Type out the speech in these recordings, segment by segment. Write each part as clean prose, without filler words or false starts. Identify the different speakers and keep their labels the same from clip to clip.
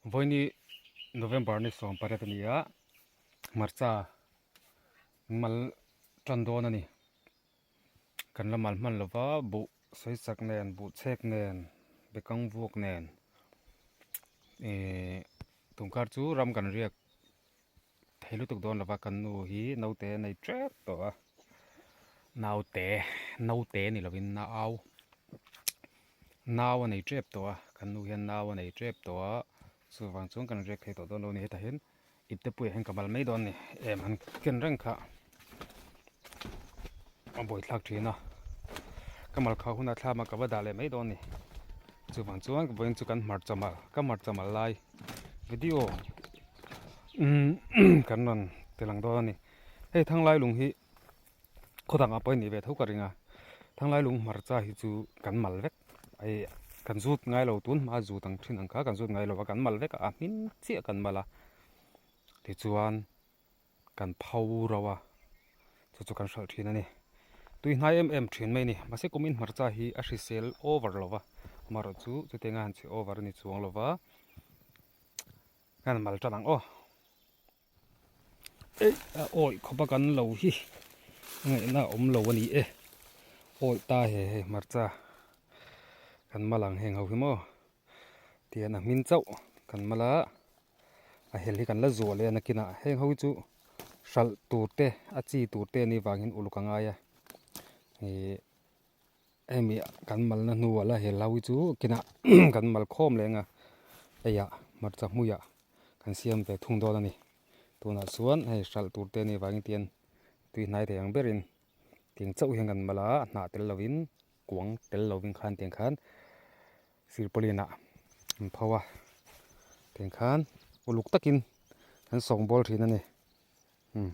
Speaker 1: Vawiini November ni 18 a ni a, hmarcha mal tan dawn a ni. Kan la mal hman lova buh sawi chak nen, buh chhek nen, bekang vuak nen ihh tun kar chu ram kan riak thei lutuk dawn lova kan nu hi naute a nei tep tawh a, naute naute ni lovin nau nau a nei tep tawh a kan nu hian nau a nei tep tawh a chuvang chuan kan riak thei tawh dawn lo a ni hetah hian ipte puiah hian ka mal mai dawn a ni em han ken reng kha a buaithlak thin a ka mal kha hunah thlam a ka va dah leh mai dawn a ni chuvang chuan vawiin chu kan hmarcha mal ka hmarcha mal lai video umm kan rawn ti lang dawn a ni hei thanglai lung hi khaw dangah pawh a nih ve tho ka ring a thanglai lung hmarcha hi chu kan mal vek hei kan zut ngai lo tun hma zut ang thin ang kha kan zut ngai lo a kan mal vek a a hmin chiah kan mal a tichuan kan pho ro a chu chu kan hralh thin a ni tui hnai em em thin mai a ni mahse kumin hmarcha hi a hrisel over lo va amaherawhchu chu chutianga han chhe over a ni chuang lo va kan mal tan ang aw eih a awih khawp a kan lo hi ngaihna a awm lo a ni e awih ta he hei hmarcha kan mal ang heng ho hi maw tian a hmin chauh kan mal a a hel hi kan la zuah leh a nakinah heng ho hi chu hralh tur te a chi tur te anih vangin uluk a ngai a ihh hemi kan malna hnuah la hel ho hi chu kinah kan mal khawm leh ang a heiah hmarcha hmuiah kan siam ve thung dawn a ni tunah chuan hei hralh tur te anih vangin tian tui hnai thei ang berin tiang chauh hian kan mal a hnah tel lovin kuang tel lovin khan tiang khan silpauline ah an pho a tiang khan uluk takin an sawngbawl thin a ni umm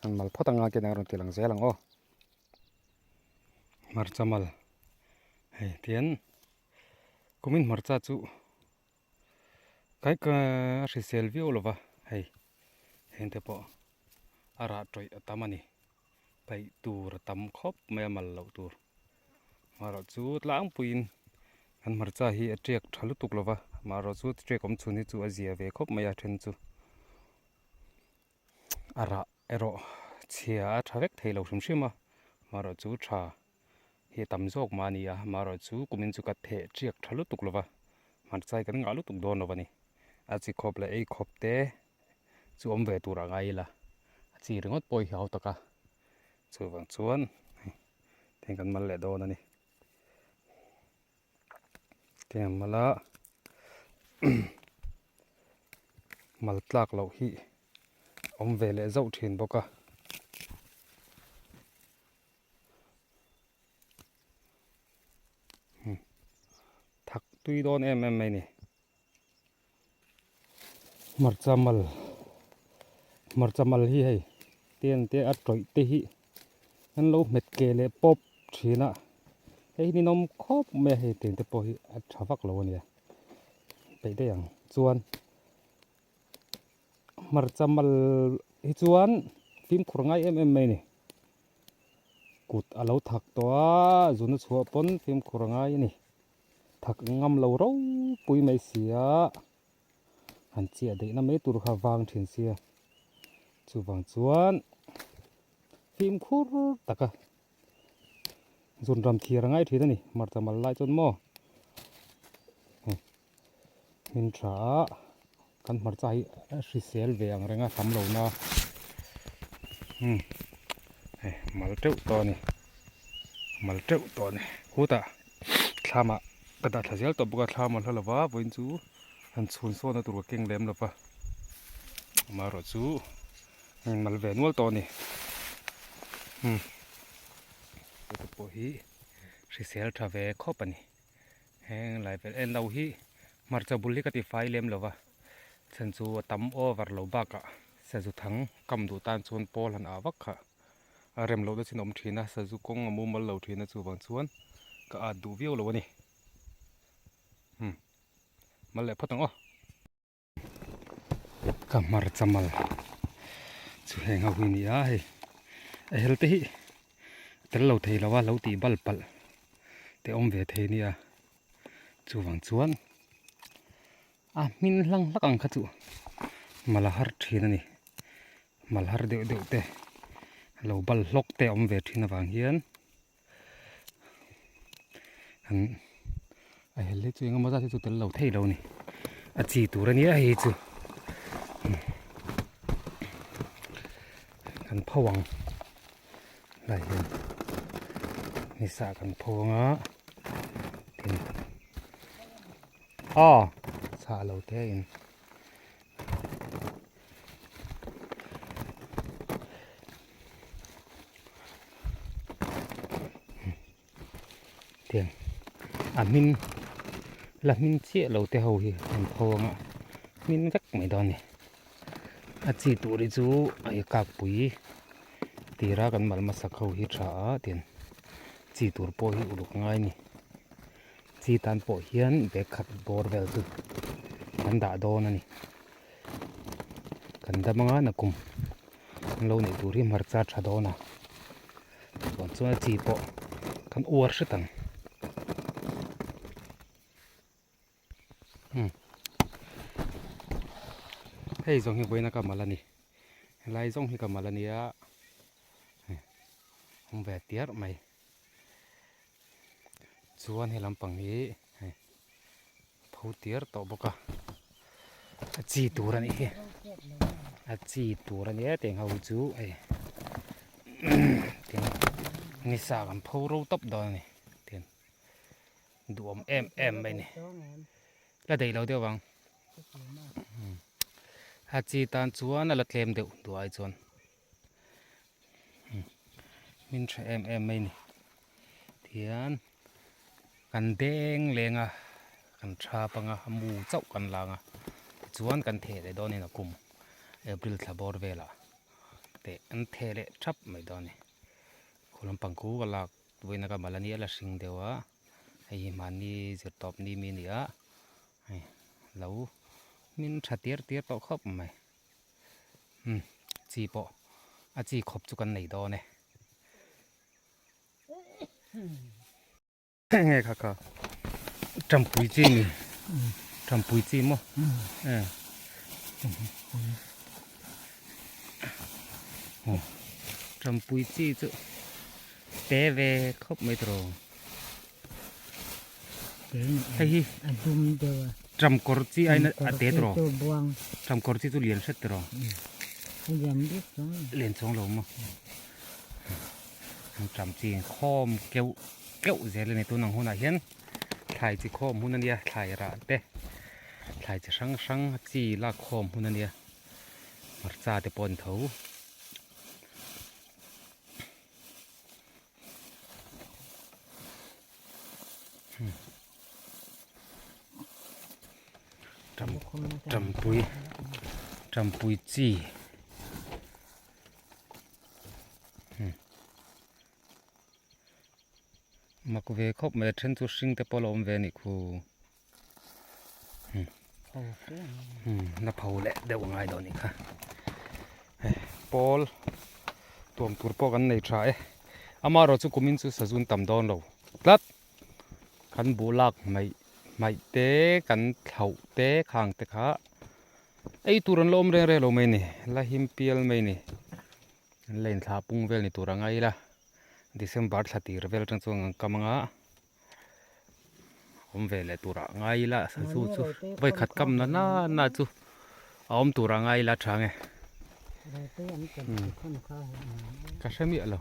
Speaker 1: an mal phawt anga khian a rawn ti lang zel ang aw hmarcha mal hei tian kumin hmarcha chu kai ka a hrisel viau lova hei heng te pawh a rah tawih a tam a ni paih tur a tam khawp mai a mal loh tur amaherawh chu tlangpuiin kan hmarcha hi a tiak tha lutuk lova amaherawh chu tiak awm chhun hi chu a zia ve khawp mai a then chu a rah erawh chhia a tha vek thei lo hrim hrim a amaherawh chu tha hi a tam zawk mah a ni a amaherawh chu kumin chu ka theh tiak tha lutuk lova hmarcha hi kan ngah lutuk dawn lo a ni a chi khawp leh ei khawp te chu awm ve tur a ngai ila a chi ringawt pawh hi hau tak a chuvang chuan hei tiang kan mal leh dawn a ni tiang an mal a mal tlak loh hi awm ve leh zauh thin bawk a. Thak tui dawn em em mai a ni. Hmarcha mal hmarcha mal hi hei ten te a tawih te hi an lo hmet ke leh pawp thin a hei hi ninawm khawp mai a hei tiang te pawh hi a tha vak lo a nia peih daih ang chuan hmarcha mal hi chuan fimkhur ngai em em mai a ni kut a lo thak tawh a zun a chhuah pawn fimkhur a ngai a ni. Thak ngam lo ropui mai sia han chiah daih na mai tur kha vang thin sia chuvang chuan fimkhur taka zun ram thir a ngai thin a ni hmarcha mal lai chuan maw hmin tha a kan hmarcha hi a hrisel ve ang reng a tam lo na umm hei mal teuh tawh a ni mal teuh tawh a ni khutah thlamah ka dah thla zel tawh bawk a thlam a hla lo va vawiin chu han chhun sawn na tur ka keng lem lo va amaherawh chu heng mal ve nual tawh a ni umm hete pawh hi hrisel tha ve khawp a ni. Heng lai vel en lo hi hmarcha bul hi ka ti fai lem lo va chhan chu a tam over lo bakah sazu thang kam duh tan chuan pawl han ah vak kha a rem loh na chin a awm thin a sazu kawng a mumal lo thin a chuvang chuan ka at duh viau lo a ni umm mal leh phawt ang aw. Ka hmarcha mal chu heng ho hi a ni a hei a hel te hi tel lo thei lo a lo tih bal palh te awm ve thei nia chuvang chuan A hmin hlang hlak ang kha chu mal a har thin a ni. Mal har deuh deuh te lo bal hlawk te a awm ve thin avang hian an a hel hi chu engemaw zat hi chu tel lo thei lo a ni. A chi tur a nia hei chu kan pho ang lai hian ni sa kan pho ang a tin aw chhah lo te in. Tiang a hmin la hmin chiah lo te ho hi an pho ang a hmin vek mai dawn a ni a chi tur hi chu a kakpui tira kan mal hmasak ho hi tha a tiang chi tur pawh hi uluk ngai a ni. Chi tan pawh hian bag khat bawr vel chu kan dah dawn a ni. Kan dam anga nakum an lo neih tur hi hmarcha tha dawn a. Chuan chuan chi pawh kan uar hret ang. Hmm. Hei zawng hi vawiina ka mal a ni. Helai zawng hi ka mal a nia. Awm ve tiar mai. Chuan he lampang hi hei pho tir tawh bawk a a chi tur a nih hi a chi tur a nia tiang ho chu hei tiang ni sa kan pho ro tawp dawn a ni tiang duhawm em em mai a ni la daih lo deuh vang a chi tan chuan a la tlem deuh duh ai chuan. Min tha em em mai ni tihian kan deng leng a kan tha panga a mu chauh kan lang a tichuan kan theh leh dawn in a kum april thla bawr velah teh an theh leh thap mai dawn a ni khaw lampang khu ka lak vawiin a ka mal a nia la hring deuh a hei hi mahni zir tawp ni mi a ni a hei lo min tha tir tir tawh khawp mai. Umm chi pawh a chi khawp chu kan nei dawn e. Nge kha kha tampui chi ni tampui chi maw e tampui chi chu te ve khawp mai tawh. Hei hi
Speaker 2: a dum deuh a.
Speaker 1: Tram kawr chi aina a te tawh tram kawr chi chu lian hret tawh
Speaker 2: lian bik chuang
Speaker 1: lian chuang lo maw tram chi khawm keuh keuh zel ani tun ang hunah hian thlai chi khawm hun ania thlai rah te thlai chi hrang hrang chi lak khawm hun ania hmarcha te pawh an tho. Tampui tampui chi mak ve khawp mai a then chu hring te pawh a lo awm ve a nih khu na pho leh deuh a ngai dawn anih kha hei pawl tuam tur pawh kan nei tha e amaherawh chu kumin chu sazun tam dawn lo tlat kan buh lak hmaih hmaih te kan thlauh te khang te kha ei tur an la awm reng reng lo mai a ni la him pial mai a ni an la inthlah pung vel ni tur a ngai ila December thla tir vel atang chuan an kam anga. Awm ve leh turah ngai ila sazu chu vawi khat kam na na na chu a awm turah ngai ila tha nge ka hre miah lo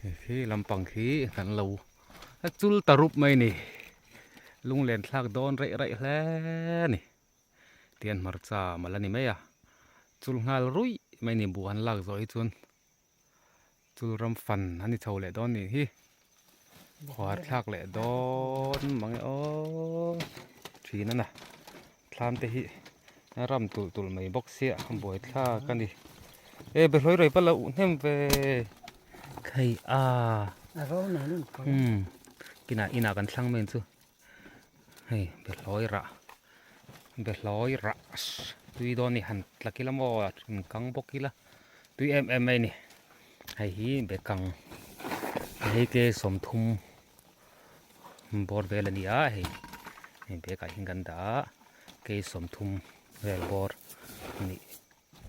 Speaker 1: hei khi lampang khi kan lo a chul ta rup mai ni lunglen thlak dawn raih raih hle a ni tian hmarcha mal a ni mai a chul nghal ruih mai ni buh an lak zawh hi chuan. Chul ram fan a ni chho leh dawn nih hi khuar thlak leh dawn mang e aw thin a na thlam te hi a ram tulh tulh mai bawk sia a buai thlak a ni e behlawi rawi pawh a lo uh hnem ve thei a umm kinah inah kan thlang mai ang chu hei behlawi rah behlawi rah tui dawn a ni han tlak ila maw inkang bawk ila. Tui em em mai a ni hei hi bekang hei ke 30 bawr vel a ni a hei hei bag ah hian kan dah a. Kei 30 vel bawr a nih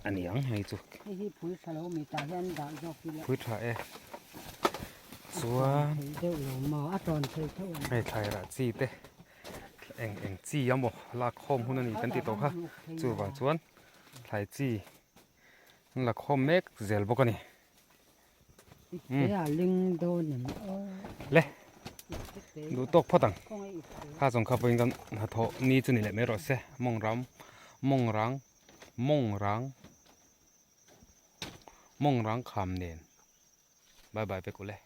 Speaker 1: a ni ang hei chu.
Speaker 2: Hei hi phui tha lo mi tah hian dah zawk ila.
Speaker 1: Phui tha e. Chuan.
Speaker 2: Thei deuh lo maw a tawn thei theuh ang.
Speaker 1: Hei thlai rah chi te eng eng chi a maw lak khawm hun a ni kan ti tawh kha chuvang chuan thlai chi an la khawm mek zel bawk a ni.
Speaker 2: A ling dawn em aw.
Speaker 1: Le duh tawk phawt ang. Kha zawng kha pawhin kan hnathawh ni chu ni leh mai rawh se. Mawng ram mawng rang mawng rang mawng rang kham nen. Bye bye vek ule.